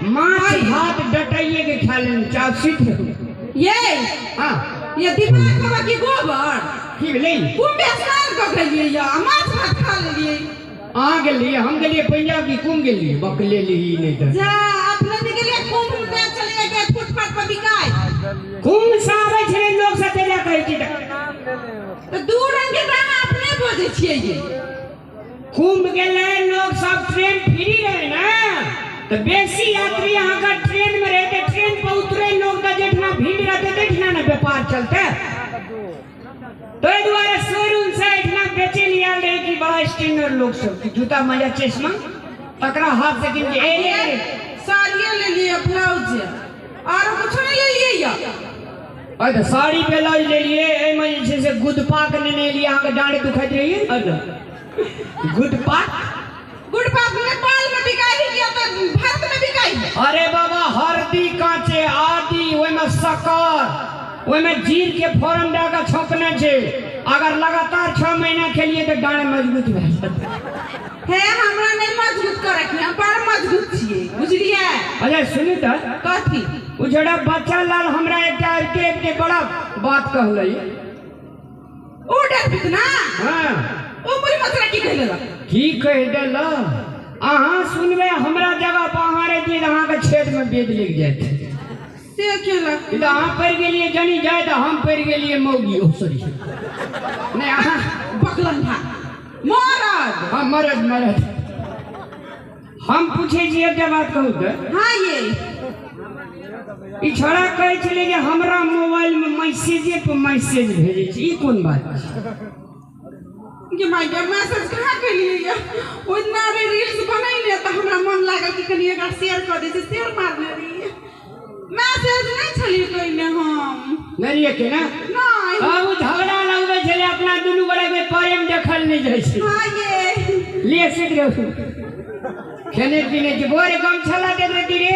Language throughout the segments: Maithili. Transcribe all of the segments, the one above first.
माछ भात डटाइए के खा लेने चाह सुति रहू। ये हाँ। ये दिमाग हवा की गोबर की भेलै? कुंभ स्नान कऽ गेलियै या माछ भात खा लेलियै। अहाँ गेलियै, हम गेलियै पंजाब की कुंभ गेलियै बकले ली नहि तऽ जा अपने भी गेलियै कुंभ में चलियै के फुटपाथ पर बिकाय। कुंभ से आबै छलै लोक सब तेला कहै छी तऽ। तऽ दू रंग के तऽ अहाँ अपने बजै छियै ये। कुंभ गेलै लोक सब, ट्रेन फ्री रहै ने तऽ बेसी यात्री अहाँके ट्रेन में रहै, तऽ ट्रेन पर उतरे लोग तऽ जेठना भीड़ रहतै तहिठिना ने व्यापार चलतै। ताहि दुआरे शोरूम से एहिठिना बेचै लए आयल रहै कि बड़ा स्टैंडर्ड लोक सब कि जूता मजा चश्मा तकरा हाथ से कीन के एले। साड़िए लेलियै, ब्लाउज आरो कुछो नहि लेलियै या। अरे तऽ साड़ी ब्लाउज लेलियै, एहिमे जे छै से गुदपाक लेने एलियै, अहाँके डाँड़ दुखाइत रहियै ने गुदपाक। गुड़पाक नेपाल में बिकाइ है कि एतऽ भारत में बिकाइ है? अरे बाबा हरदी कांचे आदि ओहिमे शक्कर ओहिमे जीर के फोरन दए कऽ छौंकने छै, अगर लगातार 6 महीना खेलियै तऽ डाँड़ मजबूत भए जेतै। हे हमरा नहि मजबूत करे के, हम बड़ मजबूत छियै बुझलियै। अच्छा सुनू तऽ। कथी? ओ जरा बच्चा लाल हमरा एकटा आबिके एकटे बड़ा बात कहलै। ओ डरपित ना? हाँ। ओ मुरी मचरा की कहि देलक? की कहि देलक? अहाँ सुनबै हमरा जगह पर अहाँ रहितियै तऽ अहाँके छेद में बेद लागि जायत। से केलक? ई तऽ अहाँ पड़ि गेलियै जनी जाय तऽ हम पड़ि गेलियै मौगी। ओ सॉरी नहि अहाँ बकलंधा मरद। हाँ मरद मरद। हम पूछै छी एकटा बात कहू तऽ। हाँ ये ई छोड़ा कहै छलै जे हमरा मोबाइल में मैसेजे पर मैसेज भेजै छै, ई कोन बात छै? गे my गे मैसेज कहाँ केलियै ये? ओहि दिना रे रील्स बनैले तऽ हमरा मन लागल कि कनि एकरा शेयर कऽ दै छै, शेयर मारने रहियै। मैसेज नहि छलियै कयने हम। नहि रहियै केने? नहि। आब ओ झगड़ा लगबै छलै अपना दुनू गोटा के प्रेम देखल नहि जाइ छै। हाँ ये लिए सुति रहू। खेने पीने छै भोरे गमछा ला देत रहती रे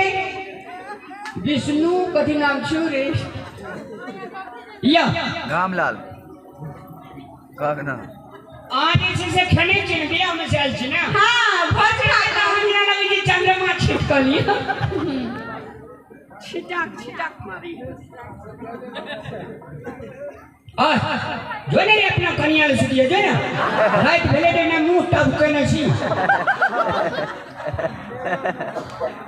विष्णु कथी नाम छौ रे या रामलाल कागना। अहाँ जे छै से खेने छी ने, बियाह में से आयल छी ने? हाँ भोज खा कऽ। हमरा लगै छै चंद्रमा छिटकल यऽ। छिटाक छिटाक मारी। जो ने रे अपना कनिया लए सुतियै जो ने, राति भेलै रे ने मुँह टब केने छी।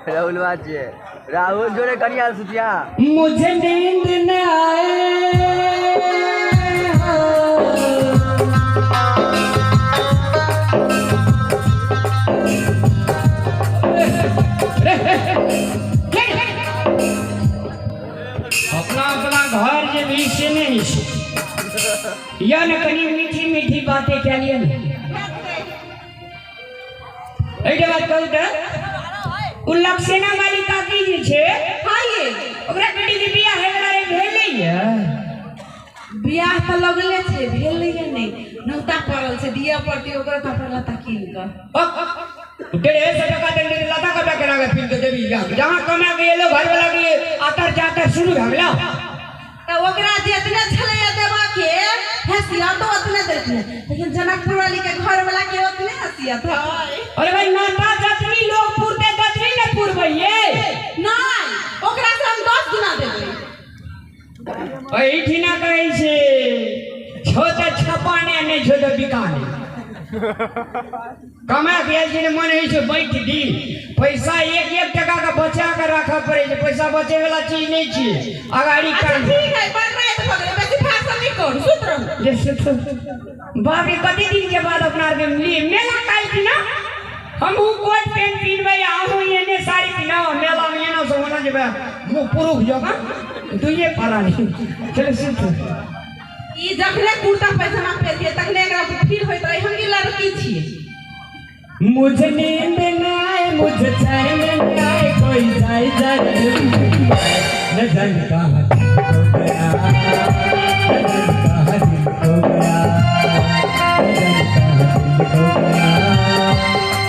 राहुल बात छै राहुल जोरे कनिया लए सुतिया। मुझे नींद न आए अपना अपना घर जे भी से नहीं छै या ने कनी मीठी मीठी बातें कए लिअ ने। एहिके बात कहू तऽ ओ लक्षणा वाली काकी जे छै। हाँ ये ओकरा बेटी के बियाह होय वला रहे, भेलै ये? बियाह तऽ लगले छै, भेलै ये नहि, नौता पड़ल छै, दिया पड़तै ओकरा तऽ अपन लता कीन कऽ। 150 टका देने लता कपड़ा केना के पीन के देबी? जहाँ कमा के एलो घर वाला के आतर चातर शुरू भए गेलो। तऽ ओकरा जितने छलैया देबऽ के हैसियत ओतने देलखिन, लेकिन जनकपुर वाली के घर वाला के ओतने हैसियत है। अरे भाई नाता जतनी लोग पुरते ततनी ने पुरबै ये। नहीं ओकरा से हम 10 गुना देबै। एहिठिना कहै छै छो तऽ छपाने नहि छो तऽ बिकाने। कमा के आयल छै ने मन होइ छै बैठ दी। पैसा एक एक टका के बचा के राखऽ पड़ै छै, पैसा बचे वाला चीज नहि छियै। अगाड़ी अच्छा कर। ठीक है, बड़ राति भऽ गेलै, बेसी भाषण नहि करू, सुति रहू। जे सुत। बाप रे कते दिन के बाद अपना आरके मिलियै मेला काल्हि दिना। हमहूँ कोट पेंट पिन्हबै अहूँ एने साड़ी पिन्हब, मेला में एना से ओना जेबै मुँह पुरुख जकाँ दुइये परानी। चलू सुतू। ई जखने कुर्ता पैजामा पहिरतियै तखने एकरा फील होइत रहै हम की लड़की छियै। मुझे नींद न आए मुझे चैन न आए कोई जाए जाए न जाने कहाँ दिल खो गया, न जाने कहाँ दिल खो गया,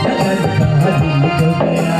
न जाने कहाँ दिल खो गया, न जाने कहाँ दिल खो गया।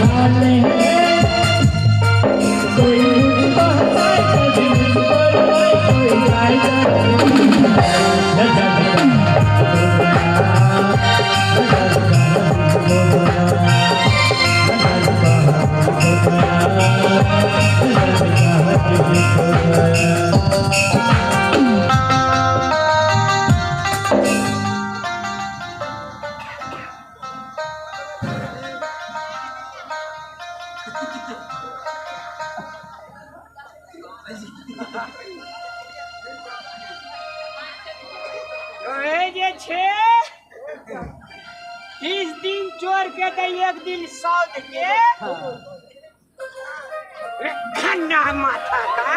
हाल है। कोई मुझको हंसाए, कभी मुझको रोए, कोई गाए गाए। न जाने कहाँ हो गया, न जाने कहाँ हो गया, न जाने कहाँ हो गया, न जाने कहाँ दिल खो गया। कहै जे छै 30 दिन चोर के तऽ एक दिन सौद के। रे खन्ना माथा का।